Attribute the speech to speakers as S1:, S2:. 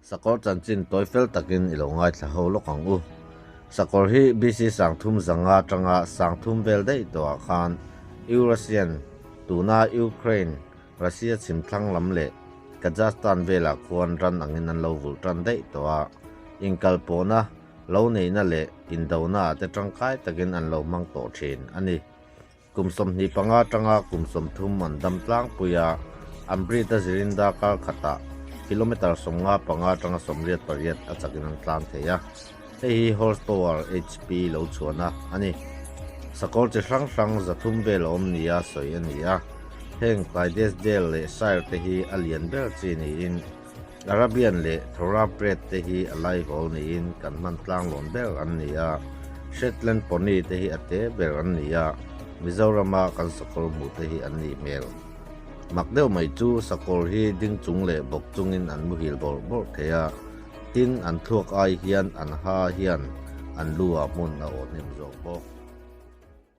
S1: Sakawr chanchin tawi fel takin i lo ngaithla ho lawk ang u. Sakawr hi BC 3500 atanga 3000 vel daih tawhah khan Eurasian, tuna Ukraine, Russia chhimthlang lam leh Kazakhstan velah khuan ran angin an lo vulh tan daih tawh a. Inkalpawhna, lo neihna leh indona ah te tangkai takin an lo hmang tawh thin a ni. Kum 25 atanga kum 30 an dam tlangpui a, an breed a zirin darkar khatah kilometre 55 atanga 88 a chakin an tlan thei a, hei hi horsepower, HP, lo chhuahna a ni. Sakawr chi hrang hrang 300 vel a awm nia sawi a ni a, heng Clydesdale leh Shire te hi a lian ber chi niin Arabian leh Thoroughbred te hi a laihawl niin kan hman tlanglawn ber an ni a, Shetland Pony te hi a te ber an ni a, Mizorama kan sakawr hmuh te hi an nih hmel. Mak deuh mai chu sakawr hi ding chung leh bawk chungin an muhil bawrh bawrh thei a, tin an thluak ai hian an ha hian an lu ah hmun a awh hnem zawk bawk.